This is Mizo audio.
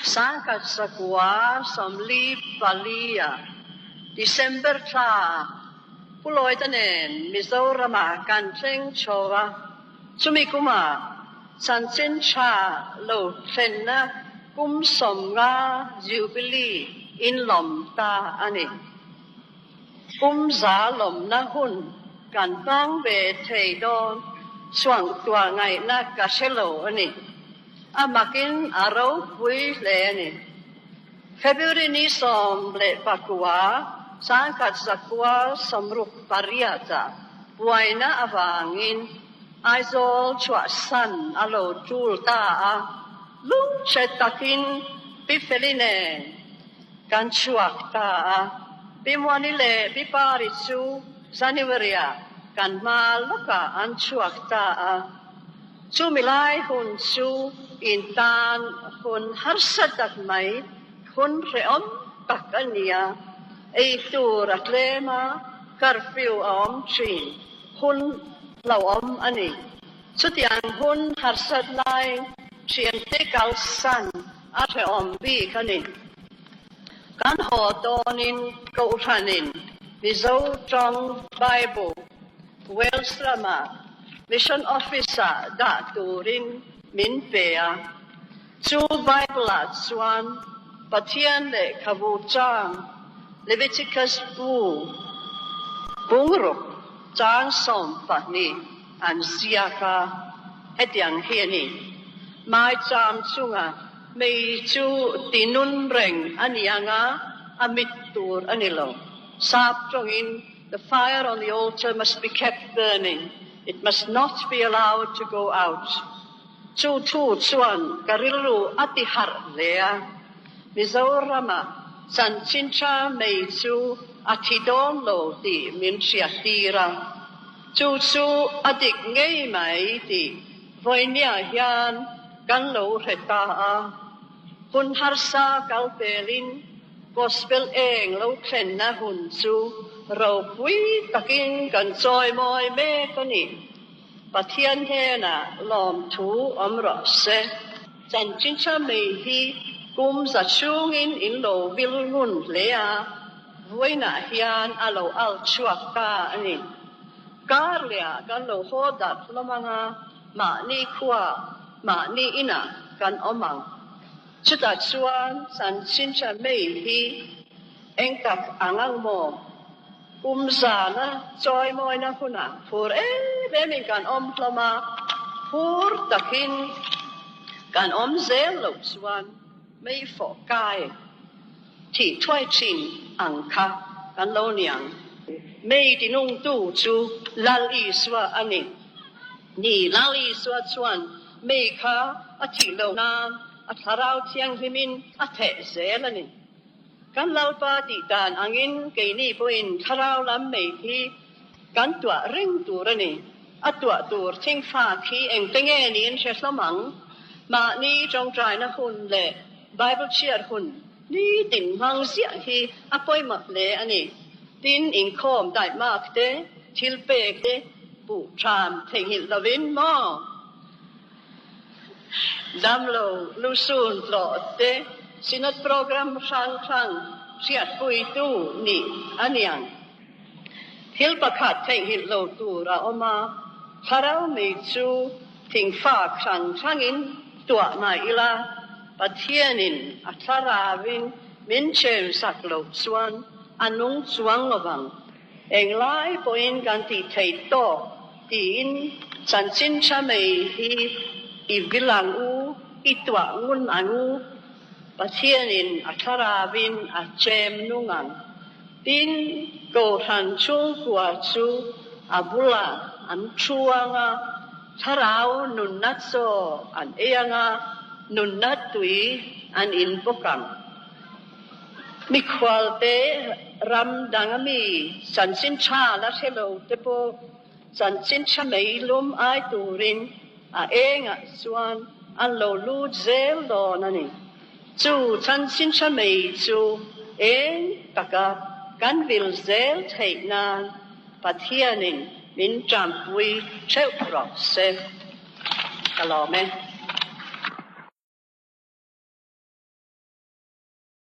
1944 a December thla Pu Lloyd-a nen Mizoramah kan thleng chho a, chumi kumah chanchin tha lo thlenna kum 50 Jubilee inlawm ta a ni. Kum 100 lawmna hun kan hmang ve thei dawn suangtuah ngaihna ka hre lo a ni. A makin a ropui hle a ni. February ni 19, 1968 ah buaina avangin Aizawl chhuahsan a lo tul ta a, lungchhe takin Pi Feli nen kan chhuak ta a. Pi Muani leh Pi Pari chu January-ah kan hma lawkah an chhuak ta a. Chumi lai hun chu in tan hun harsa tak mai, hun hrehawm tak a ni a. Ei tur a tlem a, curfew a awm thin, hun hlauhawm a ni. Chutiang hun harsat lai thiante kalsan a hrehawm bik a ni. Kan haw dawnin Kohhranin Mizo tawng Bible Wales lama Mission Office-ah dah turin min pe a. Chu Bible-ah chuan Pathian lehkhabu chang Leviticus bu bungruk chang 12 an ziak a, hetiang hi a ni, Maicham chunga mei chu tinun reng a ni ang a, a mit tur a ni lo. Sap tawngin, The fire on the altar must be kept burning, it must not be allowed to go out. Chu thu chuan ka rilru a ti harh hle a, Mizorama chanchin tha mei chu a thi dawn lo tih min hriattir a, chu chu a dik ngei mai tih vawinia hian kan lo hre ta a. Hun harsa kal pelin Gospel eng lo thlenna hun chu ropui takin kan chawimawi mek a ni. Pathian hnenah lawmthu awm rawh se. Chanchin tha mai hi kum za chhungin in lo vil ngun hle a, vawiinah hian a lo al chhuak ta a ni. Kar lehah kan lo haw darh hlawm ang a, mahni khuaah, mahni inah kan awm ang. Chutah chuan chanchin tha mai hi eng tak ang ang maw? Kum zana chawimawina hunah phur em emin kan awm hlawm a, phur takin kan awm zel loh chuan mei fawh kai thih thuai thin ang kha kan lo ni ang. Mei tinungtu chu Lal Isua a ni. Ni, Lal Isua chuan mei kha a thih loh nan a thlarau thianghlimin a theh zel a ni. Kan Lalpa tih dan angin keini pawhin thlarau lam mei hi kan tuah reng tur a ni. A tuah tur thingfa khi engte nge niin hre hlawm ang? Mahni tawngtaina hun leh Bible chhiar hun nitin hmang ziah hi a pawimawh hle a ni. Tin, inkhawm daihmak te, thil pek te puh ṭhan theihnghilh lovin maw? Damlo lusun tlawh te Synod program hrang hrang hriatpuitu nih a niang. Thil pakhat theihnghilh lo tur a awm a, thlarau mi chu thingfak hrang hrangin tuah mah ila, Pathianin a thlarauin min chensak loh chuan a nung chuang lovang. Englai pawhin kan tih theih tawk tiin chanchin tha mai hi i vil ang u, i tuah ngun ang u, Pathianin a thlarauin a chem nung ang. Tin, Kohhran chhungkua chu a bulah an thu ang a, thlarau nunna chaw an ei ang a, nunna tui an in bawk ang. Mikhualte ram dang ami chanchin tha la hre lo te pawh chanchin tha mei lum ai turin a engah chuan an lo lut zel dawn a ni. Chu chanchin tha mei chu eng taka kan vil zel theih nan Pathianin min tanpui theuh rawh se. Ka lawm e.